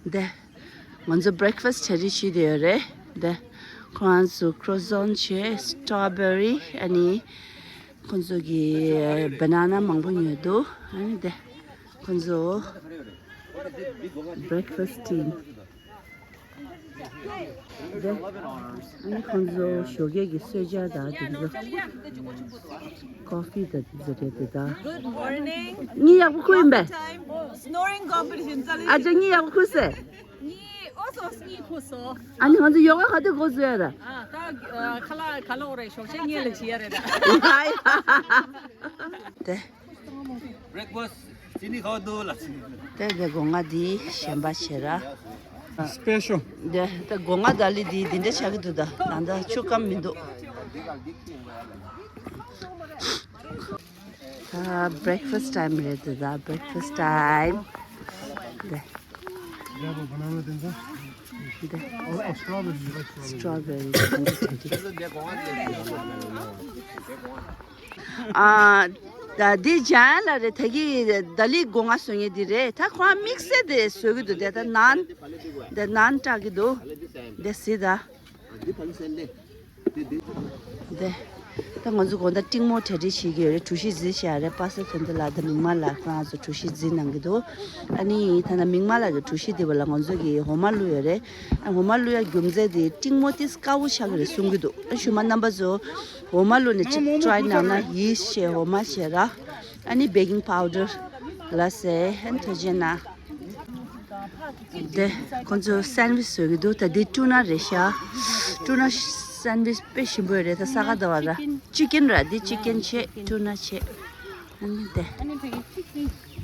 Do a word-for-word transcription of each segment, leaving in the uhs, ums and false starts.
འདི་ང་ཚོ་བྷི་རེག་ཕ་སི་ཊི་གྲ་སྒྲིག་བྱེད་བསྡད་ཡོད་རེད། འདི་ཁོ་རང་ཚོ་ཁྲོ་ཟོན་བྱས། སི་ཊོ་བེ་རི། ཨ་ནི་ཁོ་ཚོ་གི་བྷ་ན་ན་མང་པོ་ཉོས་འདུག་ཨ་ནི་འདི་ཁོ་ཚོ་བྷི་རེག་ཕ་སི་ཊི་ཊིམ། འདི་ཨ་ནི་ཁོང་ཚོ་ཞོགས་ཀས་ཀྱི་གསོལ་ཇ་དང་དེ་ཚོ་ཀོ་ཕི་དང་དེ་ཚོ་རེད་དེ། ད་Good morning. གཉིད་ཡག་པོ་ཁུག་ཡིན་པས། Snoring competition ཙ་ལ། ཨ་ཅག་གཉིད་ཡག་པོ་ཁུག་སེ། གཉིད་ཨོ་སོ་གཉིད་ཁུག་སོ། ཨ་ནི་ང་ཚོ་ཡོ་ག་ག་དུས་འགོ་བཙུགས་ཡ་ར། ཨ་ད་ཁ་ལག་ག་ལོག་རེད། ཞོགས་ཇ་ཉལ་ལ་བྱེད་ཡ་རེད་ད། དེ། Breakfast ཅི་ནི་ཁ་བ་དོ་ལ་ཅི་ནི། དེ་དེ་སྒོ་ང་འདི་གཞན་པ་བྱེད་ར། Special. དེ་དེ་སྒོ་ང་ད་ལི་འདི་འདི་འདྲ་ཆགས་ཀྱི་འདུག་ད་ད་ད་ཆུ་སྐམ་མི་འདུག་ད་བྷི་རེག་ཕ་སི་ཊི་ཊའིམ་རེད་དེ། ད་བྷི་རེག་ཕ་སི་ཊི་ཊའིམ། དེ། འདི་སི་ཊོ་བེ་རི་རེད། ཨ་ད་འདི་ཇ་ཡན་ལ་རེད། ད་གི་ད་ལི་སྒོ་ང་བཟོ་མཁན་འདི་རེད། ད་ཁོ་རང་དམིགས་བསལ་དེ་བཟོ་གི་འདུག་དེ་ད་ནཱན། དེ་ནཱན་སྐྲག་གི་འདུག་དེ་སི་ད། དེ། ད་ང་ཚོ་དགོང་དག་ཏིང་མོ་གྲ་སྒྲིག་བྱེད་ཀྱི་ཡོད་རེད། གྲུ་བཞི་རྫི་བྱས་རེད། པ་སེ་ཐོན་དེ་ལ་ད་མིག་དམར་ལགས་ཁོ་རང་ཚོ་གྲུ་བཞི་རྫི་གནང་གི་འདུག་ཨ་ནི་ད་ན་མིག་དམར་ལགས་ཀྱི་གྲུ་བཞི་དེ་བ་ལ་ང་ཚོ་གི་འོ་མ་བླུགས་ཡོད་རེད། ཨ་འོ་མ་བླུགས་ཡ་རྒྱུ་མཚན་དེ་ཏིང་མོ་དེ་དཀར་པོ་ཆགས་ཀྱི་རེད་གསུང་གི་འདུག་ཨ་ཞུ་མ་རྣམ་པ་ཚོ་འོ་མ་བླུགས་ནས་ཅིག་ཊི་རའི་གནང་ན། ཡིས་ཊི་བྱས་འོ་མ་བྱས་ར། ཨ་ནི་བེ་ཀིང་པའུ་ཌར་ལ་སེ་ཧན་ཐོ་ཇེ་ན། དེ་ཁོང་ཚོ་སན་ཝིཆ་བཟོ་གི་འདུག་ད་འདི་ཊུ་ན་རེད་ཤག་ཊུ་ན་སན་ཝིཆ་དཔེ་ཞིམ་པོ་རེད། ད་ས་ག་ཟླ་བ་ར། ཅི་ཀེན་ར། འདི་ཅི་ཀེན་བྱས། ཊུ་ན་བྱས། ཨ་ནི་དེ་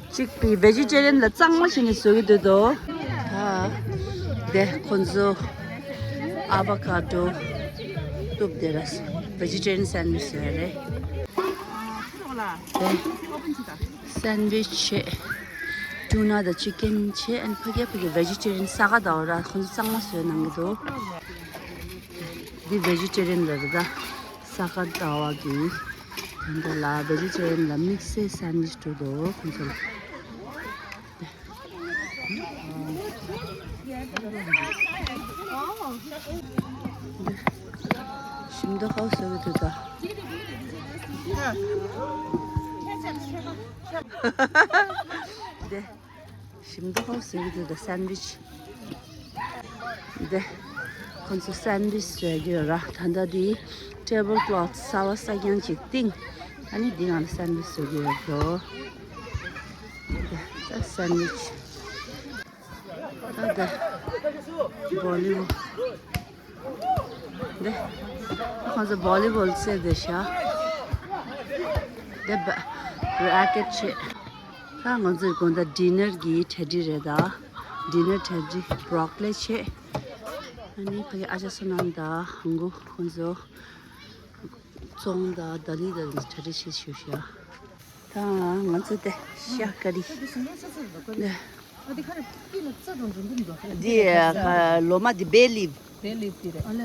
གཅིག་པའི་བེ་ཇི་ཊེ་རི་ཡན་ལ་གཙང་མ་བྱས་ནས་བཟོ་གི་འདུག་དོ། ད་དེ་ཁོང་ཚོ་ཨ་བ་ཀ་ཌོ་གཏུབ་དེ་ར། བེ་ཇི་ཊེ་རི་ཡན་སན་ཝིཆ་བཟོ་ཡ་རེད། དེ་སན་ཝིཆ་བྱས། ཊུ་ན་དང་ཅི་ཀེན་བྱས། ཨན་ཕ་གི་ཕ་གི་བེ་ཇི་ཊེ་རི་ཡན་ས་ག་ཟླ་བ་ར་ཁོང་ཚོ་གཙང་མ་བཟོས་གནང་གི་འདུག་འདི་བེ་ཇི་ཊེ་རི་ཡན་ལ་རེད་ད། ས་ག་ཟླ་བ་གི་དེ་འདྲ་ལ་བེ་ཇི་ཊེ་རི་ཡན་ལ་དམིགས་བསལ་སན་ཝིཆ་འགྲོ་འདུག་ཁོང་ཚོ་ལ། ཞིམ་མདོག་ཁ་པོ་བཟོ་གི་འདུག་ད། འདི་ཞིམ་མདོག་ཁ་པོ་བཟོ་གི་འདུག་ད། སན་ཝིཆ་འདི་ཁོང་ཚོ་སན་ཝིཆ་བཟོ་གི་ཡོད་ར། ད་ལྟ་འདི་ཊེ་བལ་ཀློཐ་གསར་པ་གསར་རྐྱང་ཅིག་བཏིང་། ཨ་ནི་འདི་ནང་ལ་སན་ཝིཆ་བཟོ་གི་ཡོད་འགྲོ། ད་སན་ཝིཆ། ད་ད་བོ་ལི་བོལ། འདི་ཁོང་ཚོ་བོ་ལི་བོལ་རྩེད་བསྡད་ཤག་འདི་བ་རེ་ཀེཊ་བྱས། ད་ང་ཚོའི་དགོང་དག་ཌི་ནར་གྱི་གྲ་སྒྲིག་རེད་ད། ཌི་ནར་གྲ་སྒྲིག་བྷོ་རོ་ཀོ་ལི་བྱས། ཨ་ནི་ཕ་གི་ཨ་ཅག་བསོད་ནམས་དང་ཧང་གུ་ཁོང་ཚོ་ཙོང་དང་ད་ལི་དང་གྲ་སྒྲིག་བྱས་བཞུགས་ཤག་ད་ང་ཚོ་དེ་ཤ་ཀ་རི། ནས། འདི་ལོ་མ་འདི་བེ་ལིབ། བེ་ལིབ་འདི་རེད།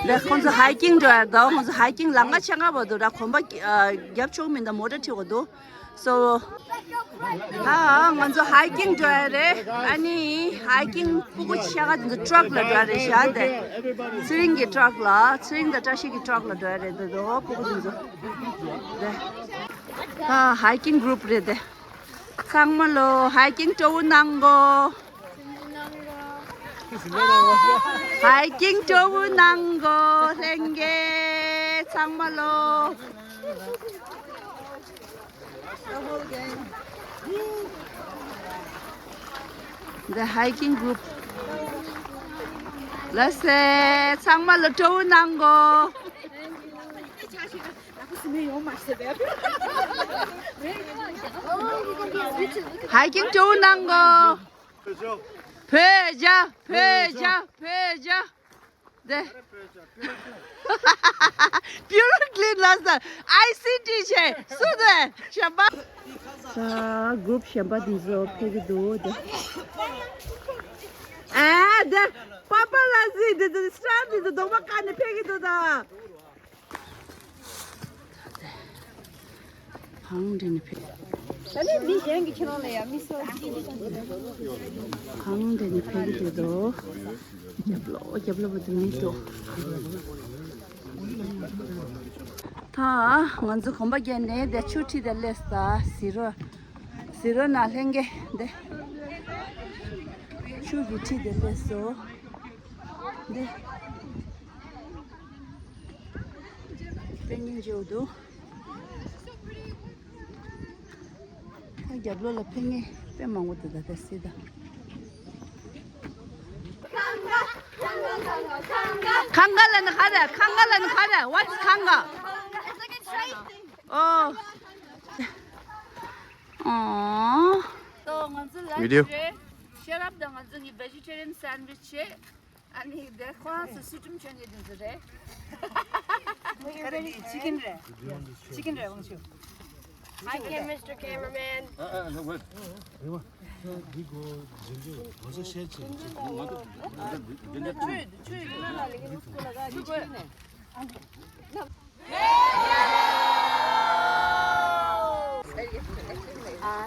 ལས་ཁོང་ཚོ་ཧའི་ཀིང་འགྲོ་ཡ། ད་ཁོང་ཚོ་ཧའི་ཀིང་ལམ་ཁ་ཆེ་ཁ་བ་འདུག་ར། གོམ་པ་རྒྱབ་ཆོག་མིན་ད་མོ་ཊ་ཁྲིད་དགོས་འདུག་སོ། ད་ང་ཚོ་ཧའི་ཀིང་འགྲོ་ཡ་རེད། ཨ་ནི་ཧའི་ཀིང་སྤུ་གུ་ཆེ་ཁ་དེ་ཚོ་ཊྲག་ལ་འགྲོ་ཡ་རེད་ཤག་དེ་ཚེ་རིང་གི་ཊྲག་ལ། ཚེ་རིང་དང་བཀྲ་ཤིས་ཀྱི་ཊྲག་ལ་འགྲོ་ཡ་རེད་འདུག་སྤུ་གུ་དེ་ཚོ། དེ་ད་ཧའི་ཀིང་གུ་རུབ་རེད་དེ། ཚང་མ་ལོ་ཧའི་ཀིང་སྤྲོ་བོ་གནང་གོ། ཧའི་ཀིང་སྤྲོ་བོ་གནང་གོ་ལྷན་རྒྱས་ཚང་མ་ལོ། འདི་ཧའི་ཀིང་གུ་རུབ་ལ་སེ་ཚང་མ་ལོ་སྤྲོ་བོ་གནང་གོ། ཧའི་ཀིང་སྤྲོ་བོ་གནང་གོ། བོད་རྒྱ། བོད་རྒྱ། བོད་རྒྱ། དེ། པུ་རུ་ཀི་ལིན་ལ་ས་ཨའི་སི་ཊི་བྱས་སུ་དེ་གཞན་པ། ས་གུ་རུབ་གཞན་པ་འདི་ཚོ་ཕེབས་ཀྱི་འདུག་དེ། ཨ་དེ་པ་པ་ར་ཛི་འདི་ཚོ་སི་ཊར་འདི་ཚོ་གདོང་པ་བཀག་ནས་ཕེབས་ཀྱི་འདུག་ད། ཕང་འདྲེན་ཕེབས། ད་ནི་མི་གཞན་གྱི་ཁྱེད་རང་ལ་ཡང་མི་སོགས་ཀྱིས། གང་དེ་ནི་ཕན་གྱི་འདུག་རྒྱབ་ལོགས་རྒྱབ་ལོགས་པོ་དེ་མི་འདུག་ད་ང་ཚོ་གོམ་པ་བརྒྱབ་ནས་དེ་ཆུ་ཁྲིད་དེ་སླེབས་ས། ཟི་རོ་ཟི་རོ་ན་ལྷན་རྒྱས་དེ་ཆུ་གི་ཁྲིད་དེ་སླེབས་སོ། འདི་དཔེ་སྙིང་རྗེ་པོ་འདུག་ད་རྒྱབ་ལོགས་ལ་ཕེབས་མཁན་དཔེ་མང་པོ་འདུག་ད་ལྟ་སྲིད་ད། ཁང་ག་ལ་ནི་ག་རེ། ཁང་ག་ལ་ནི་ག་རེ། What's ཁང་ག། ཨོ། ཨོ། ང་ཚོ་ལ་བི་ཌི་ཡོ། རེད། ཤེ་རབ་དང་ང་ཚོ་གཉིས་vegetarian sandwich བྱས། ཨ་ནི་དེ་ཁོ་རང་ཚོ་སུ་ཁྲིམས་ཆོད་ཉེ་དེ་ཚོ་རེད། ཁ་རེ་དེ་ཅི་ཀིན་རེད། ཅི་ཀིན་རེད་དབང་ཕྱུག Hi again, Mister Cameraman.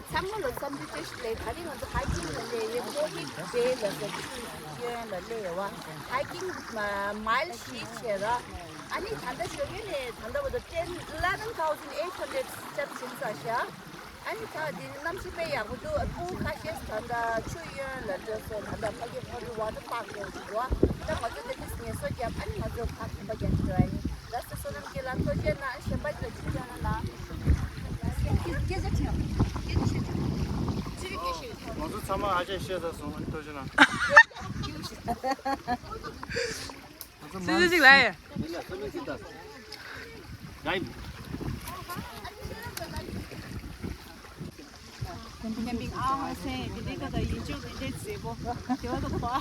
ཚང་མ་ལ་འཚམས་འདྲི་བཀྲ་ཤིས་བདེ་ལེགས། ད་རིང་ང་ཚོ་hiking ལ་སླེབས་ཡོད། Mohik Bay ལ་ཟེར་ཆུ་གཡོན་ལ་སླེབས་ཡོད་པ། Hiking མ་mile བཞི་བྱས་ར། ཨ་ནི་ད་ལྟ་ཞོགས་ཀས་ནས་ད་ལྟ་བར་དུ་ten eleven thousand eight hundred steps ཟིན་ཚར་ཤག་ཨ་ནི་ད་འདིར་གནམ་གཤིས་དཔེ་ཡག་པོ་འདུག་སྤུ་གུ་ཁ་ཤས་ད་ལྟ་ཆུ་གཡོན་ལ་འགྲོ་སོང་། ད་ལྟ་ཕ་གི་ཕ་གི་water park འགྲོ་བཞིན་འདུག་ད་ང་ཚོ་དེ་དུས་ངལ་གསོ་བརྒྱབ། ཨ་ནི་ང་ཚོ་ཕར་གོམ་པ་རྒྱག་གི་འགྲོ། ཨ་ནི་ལགས་སོ། བསོད་ནམས་སྐྱིད་ལ་ཐུགས་རྗེ་གནང་། གཞན་པ་ལ་ཅིག་བྱས་ན་ལ། སྐད་ཆ་ཐོས། སྐད་ཆ་ཤེས་ཐོས། ཅི་རིགས་སྐད་ཤེས་ཐོས། ང་ཚོ་ཚང་མ་ཧ་ཅང་ཤེས་ཚར་སོང་། ཨ་ནི་ཐུགས་རྗེ་གནང་། སུ་སུ་ཅིག་ལ་ཡ། ཁེམ་པིང་ཨ་ཧ་སེ་དེ་འདྲའི་ཀ་ད་ཡིན་ཆོག་དེ་འདྲའི་མཛེས་པོ། དེ་བ་ད་ཁོ་ཨ།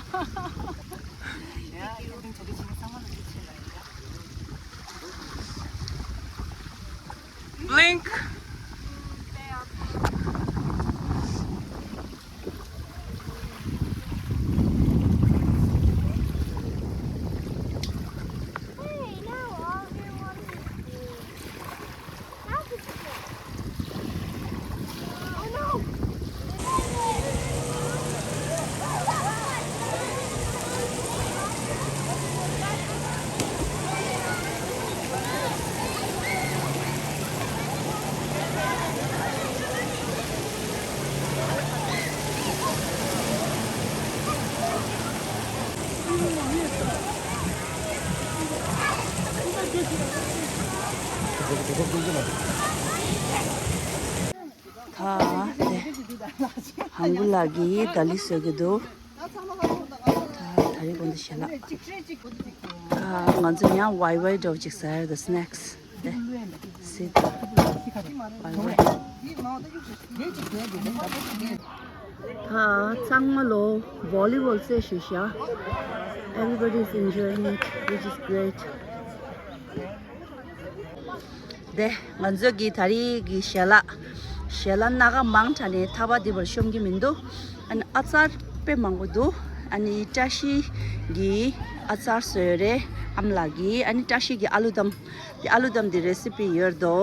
ཡ་ཁེམ་པིང་བྱ་དུས་ཕྱི་ནས་ཚང་མ་ལ་འདི་ཆེ་ལ་ཡ། Blink. ད་དེ་ཧང་གུ་ལགས་ཀྱིས་ད་ལི་བཟོ་གི་འདུག་ད་ད་རེས་གོང་དུ་ཞལ་ལག་ད་ང་ཚོ་ཡང་ཝའི་ཝའི་འདྲ་བོ་ཅིག་ཟ་ཡ་རེད། ད་སི་ནེག་སི་དེ་སི་ཝའི་ཝའི། ད་ཚང་མ་ལོ་volleyball རྩེ་ཞུ་ཤག Everybody is enjoying it, which is great. དེ་ང་ཚོ་གི་ད་རེས་ཀྱི་ཞལ་ལག་ཞལ་ལག་སྣ་ཁ་མང་དྲགས་ནས་ཐག་པ་འདི་བར་ཤོང་གི་མི་འདུག་ཨ་ནི་ཨ་ཙར་དཔེ་མང་པོ་འདུག་ཨ་ནི་བཀྲ་ཤིས་ཀྱིས་ཨ་ཙར་བཟོས་རེད། ཨ་མ་ལགས་ཀྱིས། ཨ་ནི་བཀྲ་ཤིས་ཀྱིས་ཨ་ལུ་དམ། དེ་ཨ་ལུ་དམ་དེ་རེ་སི་པི་ཡོད་དོ།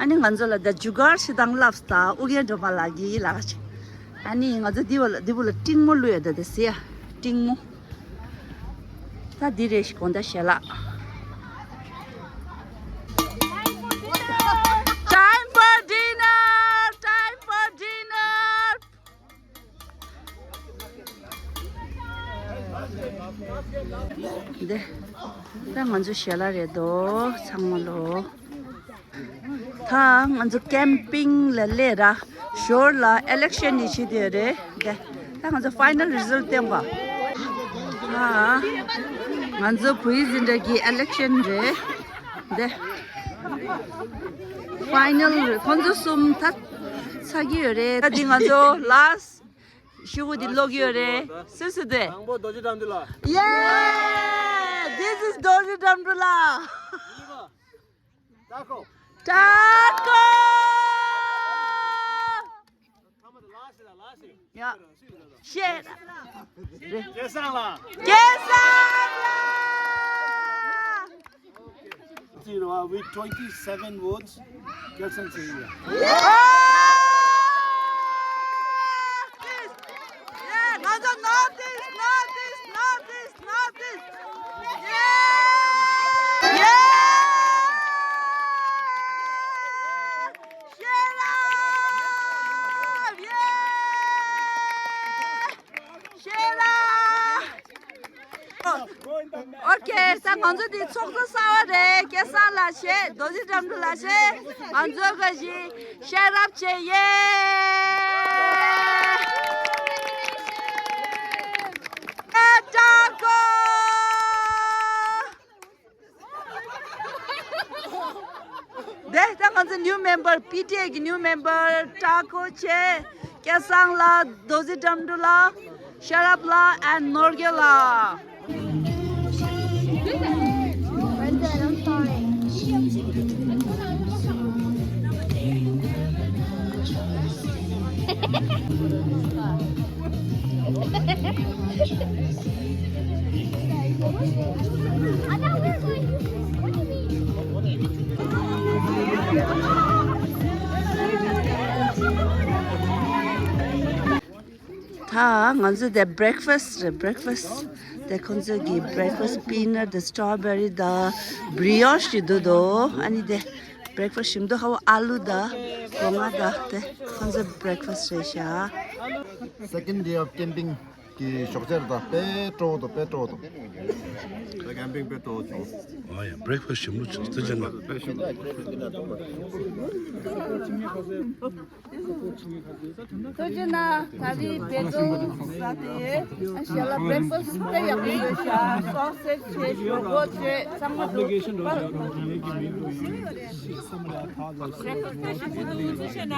ཨ་ནི་ང་ཚོ་ལ་ད་ཇུ་གར་ཞིག་དང་ལབ་སྟ་ཨུ་རྒྱན་སྒྲོལ་མ་ལགས་ཀྱིས་ལགས། ཨ་ནི་ང་ཚོ་འདི་བ་ལ་འདི་བུ་ལ་ཏིང་མོ་བླུགས་ཡོད་ད། དེ་སི་ཡ་ཏིང་མོ། ད་འདི་རེད་ཤི་གོང་ད་ཞལ་ལག Time for dinner! Time for dinner! འདི་ད་ང་ཚོ་ཞལ་ལག་རེད་དོ། ཚང་མ་ལོ། ད་ང་ཚོ་ཀེམ་པིང་ལ་སླེབས་ར། ཞོར་ལ་ཨི་ལེག་ཤན་ནི་བྱེད་དེ་རེད་དེ། ད་ང་ཚོ་ཕའི་ནལ་རི་ཟལ་བསྟན་པ། ཨ། ང་ཚོ་བུ་ཡི་འཛིན་གྲྭ་གི་ཨི་ལེག་ཤན་རེད་དེ། ཕའི་ནལ་རེད། ཁོང་ཚོ་གསུམ་ད་ཚར་གྱི་ཡོད་རེད། ད་འདི་ང་ཚོ་ལ་སི་ཤུ་གུ་འདི་ཀློག་གི་ཡོད་རེད། སུ་སུ་དེ། དང་པོ་རྡོ་རྗེ་ལྡན་འདུ་ལ། Yeah! This is རྡོ་རྗེ་ལྡན་འདུ་ལ། ད་ཁོ། ད་ཁོ། ཡ། ཤེས། སྐལ་བཟང་ལགས། སྐལ་བཟང་ལགས། You know, with twenty-seven votes, Kelson Singh. North East, North East, North East, North East. Yeah! Yeah! Shut up! Yeah! Shut up! Okay, ད་ང་ཚོ་འདི་ཚོགས་གཙོ་གསར་པ་རེད། སྐལ་བཟང་ལགས་བྱས། རྡོ་རྗེ་འགྲམ་དུ་ལགས་བྱས། ང་ཚོ་ག་ཞིག་ཤེར་ཨབ་བྱས་ཡེ། ཀ་ཀོ། དེ་ད་ང་ཚོ་new member པི་ཊི་ཨེ་གི་new member ཀྲ་ཀོ་ཆེ། སྐལ་བཟང་ལགས། རྡོ་རྗེ་འགྲམ་དུ་ལགས། ཤེར་ཨབ་ལགས་and ནོར་རྒྱས་ལགས། ད་ང་ཚོ་དེ་breakfast རེད། breakfast དེ་ཁོང་ཚོ་གི་breakfast peanut དང་strawberry དང་brioche ཞིག་འདུག་དོ། ཨ་ནི་དེ་breakfast ཞིམ་འདུག་ཧ་བོ། ཨ་ལུ་དང་སྒོ་ང་དང་དེ་ཁོང་ཚོ་breakfast རེད་ཤག Second day of camping གི་ཞོགས་ཇ་རེད། ད་དཔེ་སྤྲོ་བོ་འདུག་དཔེ་སྤྲོ་བོ་འདུག་ད་ཀེམ་པིང་དཔེ་སྤྲོ་བོ་བྱུང་། ཨ་ཡ། breakfast ཞིམ་པོ་བྱུང་། ཐུགས་རྗེ་གནང་། དཔེ་ཞིམ་པོ། ཐུགས་རྗེ་གནང་། ད་རེས་བེ་ཙོ་ཟ་དེ་ཡོད། ཨ་ཞལ་ལག་breakfast དཔེ་ཡག་པོ་ཡོད་ཤག sausage བྱས། ཞོག་ཁོག་བྱས། ཚང་མ་འདུག breakfast དཔེ་ཞིམ་པོ་ཡོད་ཤག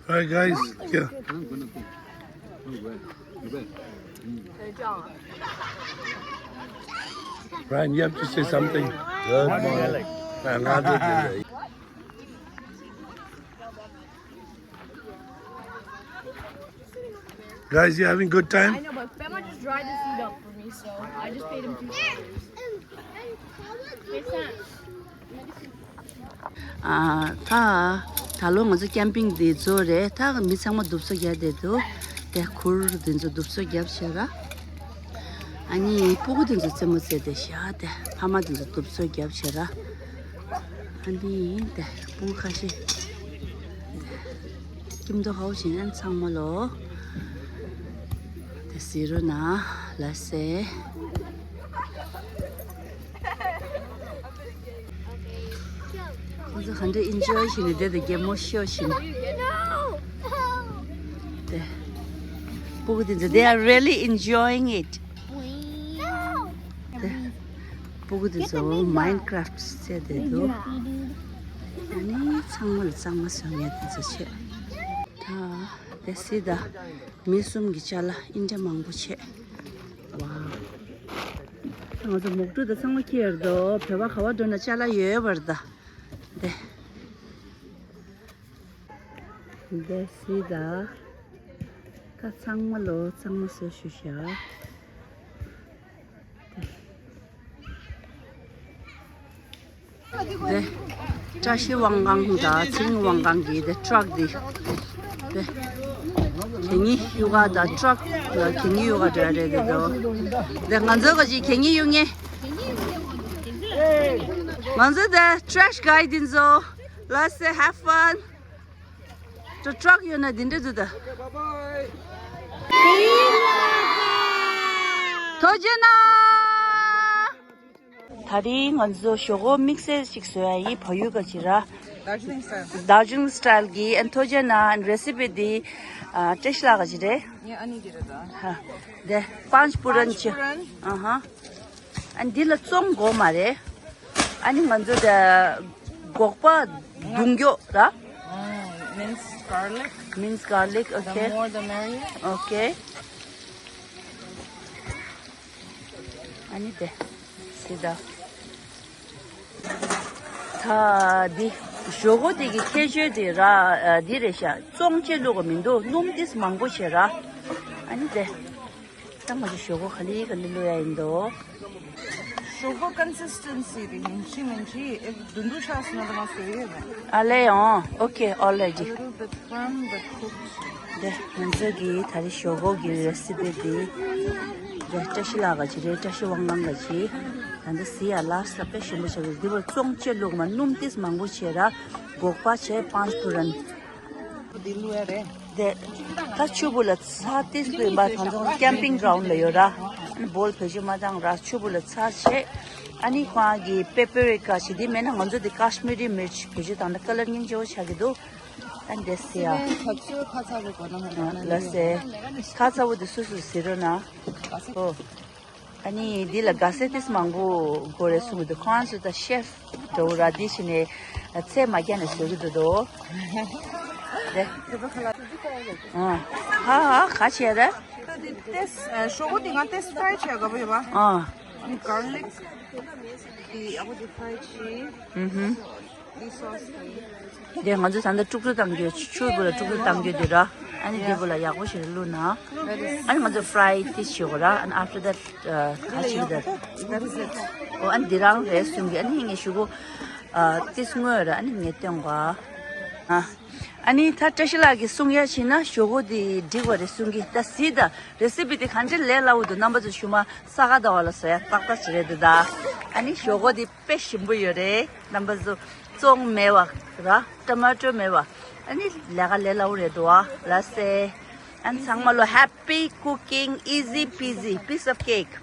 Hi guys. Yeah. Brian, you have to say something. Good morning. Guys, you having good time? I know, but Bema just dried the seed up for me, so I just paid him two dollars. ཨ། ད་ད་ལོ་ང་ཚོ་ཀེམ་པིང་འདི་ཚོ་རེད། ད་མི་ཚང་མ་རྡུབ་གསོ་རྒྱག་བསྡད་འདུག་དེ་གུར་འདི་ཚོ་རྡུབ་གསོ་རྒྱབ་བྱས་ར། ཨ་ནི་སྤུ་གུ་འདི་ཚོ་རྩེད་མོ་རྩེ་བསྡད་ཤག་དེ་ཕ་མ་འདི་ཚོ་རྡུབ་གསོ་རྒྱབ་བྱས་ར། ཨ་ནི་དེ་སྤུ་གུ་ཁ་ཤས་ཀིམ་དོ་ཧའོ་ཞིན་ཨན་ཚང་མ་ལོ། དེ་ཟེར་རོ་ན་ལ་སེ། ཁོང་ཚོ་ག་འདྲ་ཨིན་ཇོའི་བྱས་ནས་བསྡད་འདུག་གད་མོ་ཤོར་བཞིན། དེ་སྤུ་གུ་དེ་ཚོ་they are really enjoying it. དེ་སྤུ་གུ་དེ་ཚོ་Minecraft རྩེ་བསྡད་འདུག་ཨ་ནི་ཚང་མ་ལ་གཙང་མ་བཟོ་མཁན་དེ་ཚོ་བྱས། ད་དེ་སི་ད་མི་གསུམ་གྱི་ཅ་ལག་ཨིན་འདྲ་མང་པོ་བྱས། ཝའོ། ང་ཚོ་མོག་ཊུ་དང་ཚང་མ་ཁྱེར་འདུག་བོད་པ་ག་བ་འགྲོ་ན་ཅ་ལག་ཡོད་པར་གདའ། དེ། དེ་སི་ད། ད་ཚང་མ་ལོ་གཙང་མ་བཟོ་ཞུ་ཤག་དེ། བཀྲ་ཤིས་དབང་ཁང་དང་ཚེ་རིང་དབང་ཁང་གི་དེ་ཊྲག་འདི། དེ། གད་སྙིགས་གཡུག་ག་དང་ཊྲག་ལ་གད་སྙིགས་གཡུག་ག་འདྲ་རེད་དེ་དོ། དེ་ང་ཚོ་ག་ཅིག་གད་སྙིགས་གཡུག་མཁན། ང་ཚོ་དེ་trash guy འདི་ཚོ། Let's say have fun. ཊྲག་ཡོད་ན་འདི་འདྲ་འདུག་ད། ཐུགས་རྗེ་གནང་། ད་རིང་ང་ཚོ་ཞོག་ཁོག་དམིགས་བསལ་ཞིག་བཟོ་ཡ་ཡིན། བལ་ཡུལ་ག་ཅིག་ར། Darjeeling style. Darjeeling style གི་ཨན་ཐུགས་རྗེ་གནང་། རེ་སི་པི་འདི་ཨ་བཀྲ་ཤིས་ལགས་ག་ཅིག་རེད། ངའི་ཨ་ནེ་གི་རེད་ད། ཧ། དེ་པཱན་ཅ་པུ་རན་ཅི། པཱན་ཅ་པུ་རན། ཨ་ཧ། ཨ་འདི་ལ་བཙོང་དགོས་མ་རེད། ཨ་ནི་ང་ཚོ་དེ་སྒོག་པ་བརྡུང་རྒྱུ་ད། Mm, minced garlic. Minced garlic, okay. The more the merrier. Okay. ཨ་ནི་དེ་སི་ད། ད་འདི་ ཞོག་ཁོག་དེ་གི་ཁྱད་ཆོས་དེ་ར་ཨ་འདི་རེད་ཤག་བཙོང་བྱས་བླུགས་པ་མི་འདུག་སྣུམ་ཏིས་མང་པོ་བྱས་ར། ཨ་ནི་དེ། ད་ང་ཚོ་ཞོག་ཁོག་ག་ལེ་ག་ལེ་བླུགས་ཡ་ཡིན་འདུག་ཞོག་ཁོག་consistency དེ་ཡིན་གཅིག་མིན་གཅིག་ཨེ་བདུན་དུ་ཆགས་སོང་ན་ད་ང་བཟོས་ཡོད་མེད། ཨ་ལེ་ཡང་okay already. A little bit firm but cooked. དེ་ང་ཚོ་གི་ད་རེས་ཞོག་ཁོག་གི་རེ་སི་པི་དེ། དེ་བཀྲ་ཤིས་ལགས་ཀྱི་རེད། བཀྲ་ཤིས་དབང་ཁང་གི་ད་འདི་ཟི་ཡ་ལ་ས་དཔེ་ཞིམ་པོ་བྱ་གི་འདི་བར་བཙོང་བྱས་བླུགས་མ་སྣུམ་ཏིས་མང་པོ་བྱས་ར། སྒོག་པ་བྱས་པཱན་ཆ་ཕུ་རན། འདི་བླུགས་ཡ་རེད། དེ་ད་ཆུ་བུ་ལ་ཚྭ་ཏིས་བླུགས་ཡིན་པ་དང་ཚོང་ཀེམ་པིང་གྲའུན་ལ་ཡོད་ར། ཨ་ནི་བོལ་བེད་སྤྱོད་མ་བཏང་ར་ཆུ་བུ་ལ་ཚྭ་བྱས། ཨ་ནི་ཁོང་གི་པེ་པ་རི་ཀ་བྱས་དེ་མེད་ན་ང་ཚོ་དེ་ཀ་ཤི་མི་རི་མིར་ཆི་བེད་སྤྱོད་བཏང་ན་ཀ་ལར་སྙིང་རྗེ་བོ་ཆགས་ཀྱི་འདུག་ཨ་འདི་སི་ཡ། ཁ་ཚོས་ཁ་ཚ་བོ་གོ་ན་མ་ལ་སེ། ཁ་ཚ་བོ་དེ་སུ་སུ་ཟེར་རོ་ན། ཨོ། ཨ་ནི་འདི་ལ་ག་སེ་ཏིས་མང་པོ་གོ་རེ་གསུང་གི་འདུག་ཁོང་ཚོ་ད་ཤེཕ་འདྲ་བོ་ར་འདི་བྱས་ནས་ཚད་མ་བརྒྱབ་ནས་བཟོ་གི་འདུག་དོ། དེ། ཨ། ཧ་ཧ་ག་བྱས་རེད། ད་འདི་ཏེས་ཞོག་ཁོག་འདི་ང་ཏེས་ཕྲའི་བྱས་དགའ་པོ་ཡོད་པ། ཨ། ཨ་ནི་གར་ལིག་འདི་ཡག་པོ་འདི་ཕྲའི་བྱས། ཨུ་ཧུམ། འདི་སོ་སི་འདི། དེ་ང་ཚོས་ད་ལྟ་དཀྲུག་དཀྲུག་གཏང་རྒྱུ་ཆུ་བུ་ལ་དཀྲུག་དཀྲུག་གཏང་རྒྱུ་དེ་ར། ཨ་ནི་དེ་བུ་ལ་ཡག་པོ་ཞིག་བླུགས་ན། ཨ་ནི་ང་ཚོ་ཕྲའི་ཏིས་བྱེད་དགོས་ར། ཨ་ནི་after that ག་བྱེད་དགོས་ར། ཨོ་ཨ་ནི་འདི་རང་རེད་གསུང་གི་ཨ་ནི་ངས་ཞུ་གོ་ཏིས་དངོས་ར། ཨ་ནི་ངས་སྟོན་གོ་ཨ། ཨ་ནི་ད་བཀྲ་ཤིས་ལགས་ཀྱིས་གསུང་ཡ་བྱས་ན་ཞོག་ཁོག་འདི་འགྲིག་པ་རེད་གསུང་གི་ད་ཟི་ད་རེ་སི་པི་དེ་གང་ཅི་ལས་སླ་བོ་འདུག་རྣམ་པ་ཚོ་ཞུ་མ་ས་ག་ཟླ་བ་ལ་བཟོ་ཡ་ཏག་ཏག་ཅིག་རེད་འདུག་ད་ཨ་ནི་ཞོག་ཁོག་འདི། དཔེ་ཞིམ་པོ་ཡོད་རེད། རྣམ་པ་ཚོ་བཙོང་མེད་པ་ར་ཊ་མ་ཊོ་མེད་པ། ཨ་ནི་ལས་ཀ་ལས་སླ་བོ་རེད་འདུག་ཨ་ལ་སེ། ཨ་ནི་ཚང་མ་ལོ་happy cooking, easy peasy, piece of cake.